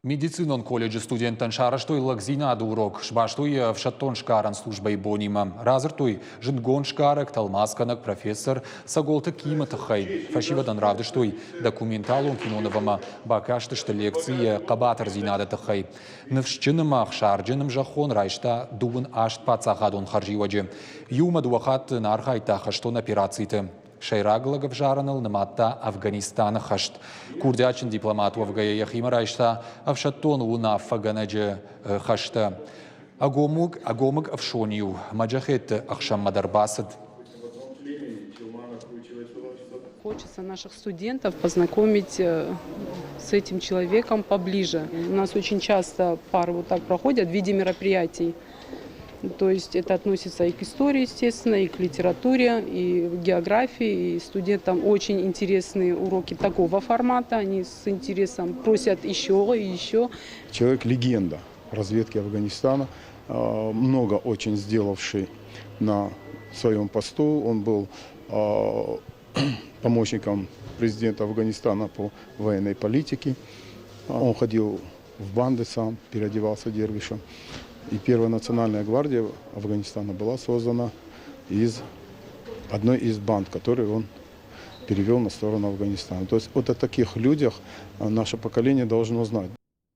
Медицинон колледжы студенттӕн сарӕзтой лӕгдзинады урок, сбастой йӕ ӕфсӕддон сгарӕн службӕйы бонимӕ. Радзырдтой зындгонд сгарӕг, тӕлмацгӕнӕг профессор Цӕголты Кимы тыххӕй. Фӕсивӕдӕн равдыстой документалон киноныв ӕмӕ бакастысты лекци йӕ хъӕбатырдзинады тыххӕй. Ныфсджын ӕмӕ ӕхсарджын ӕмзӕххон райста 28 паддзахадон хӕрзиуӕджы. Иумӕ дыууӕ хатты ын архайдта хӕстон операциты. Сӕйраг лӕгӕвзарӕныл нымадта Афганистаны хӕст. Курдиатджын дипломат уӕвгӕйӕ йӕхимӕ райста ӕфсӕддон уынаффӕгӕнӕджы хӕстӕ. Ӕгомыг, ӕгомыг ӕфсон-иу маджахетты ӕхсӕнмӕ дӕр бацыд. Хочется наших студентов познакомить с этим человеком поближе. У нас очень часто пары вот так проходят в виде мероприятий. То есть это относится и к истории, естественно, и к литературе, и к географии. И студентам очень интересны уроки такого формата. Они с интересом просят еще и еще. Человек-легенда разведки Афганистана, много очень сделавший на своем посту. Он был помощником президента Афганистана по военной политике. Он ходил в банды сам, переодевался дервишем. И первая национальная гвардия Афганистана была создана из одной из банд, которую он перевел на сторону Афганистана. То есть вот о таких людях наше поколение должно знать.